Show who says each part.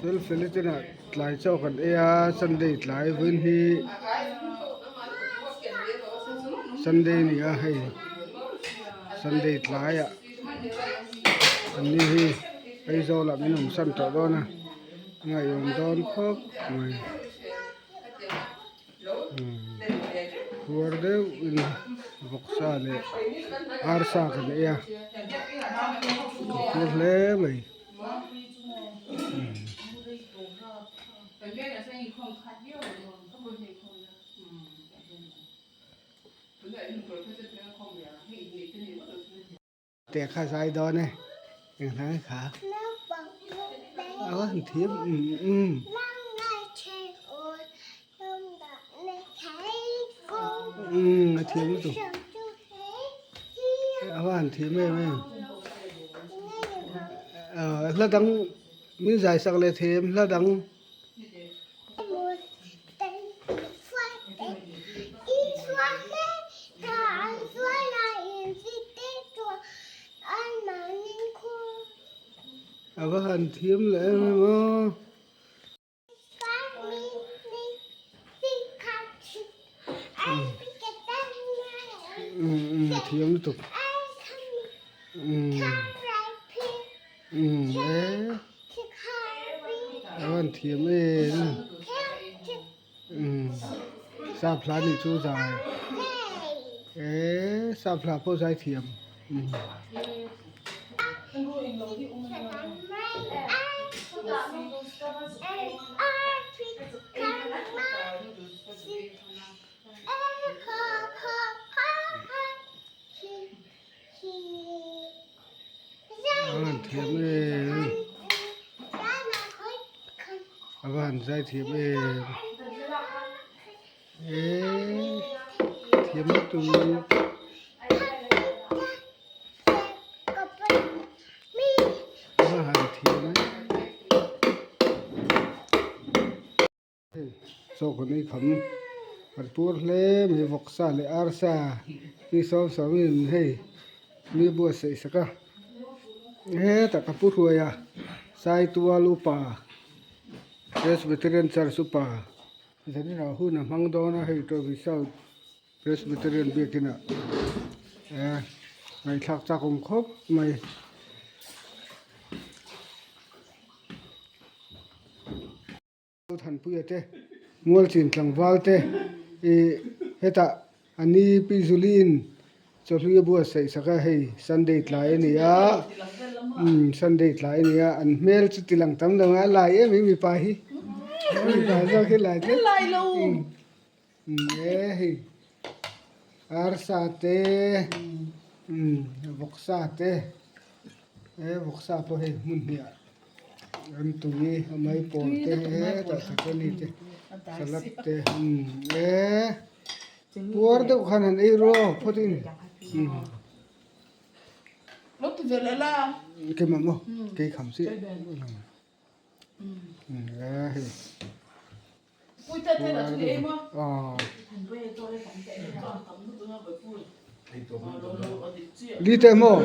Speaker 1: Felfeli te nah tlai chaw kan ei a sunday tlai vawiin hi sunday a ni a hei sunday tlaiah an ni hi Aizawl ah min awm san tawh dawn a a ngaihawm dawn khawp mai. Puar deuhin vawksa leh arsa kan ei a kan puar hle mai. Te kha zai dawn e eng hnai kha a va han thiam umm umm a thiam lutuk a va han thiam em em ah hla dang min zai sak leh thei em hla dang. A va han thiam leh em em a. Umm thiam lutuk umm umm e. A van thiam em umm sap hla nih chu zai eee sap hla pawh zai thiam umm. A van thiam em a van zai thiam em eee thiam lutuk. A va han thiam em. Hei chaw kan ei kham kan pur hle mai vawksa leh arsa mi sawm sawm in hei mi buatsaih sak a hetah ka pu hruai a Saitual upa Presbyterian Church upa zanin ah hun a hmang dawn a hei Tovi South Presbyterian biakin ah eh ngaihthlak chak awm khawp mai. Thanpuia te Mualchin tlangval te ih hetah a ni Pi Zuliin chawhlui a buatsaih sak a hei Sunday tlai a ni a umm Sunday tlai a ni a an hmel chu ti lang tam lo a lai em em mipa hi mipa zawk hi lai tlat umm umm e hei arsa te umm vawksa te he vawksa pawh hei hmun hnih ah. An tui a mai pawl te hetah sakawni te salad te umm e puar deuh khan han ei ru aw phawt in umm keimah maw kei kham si umm e hei puar deuh aw li te maw.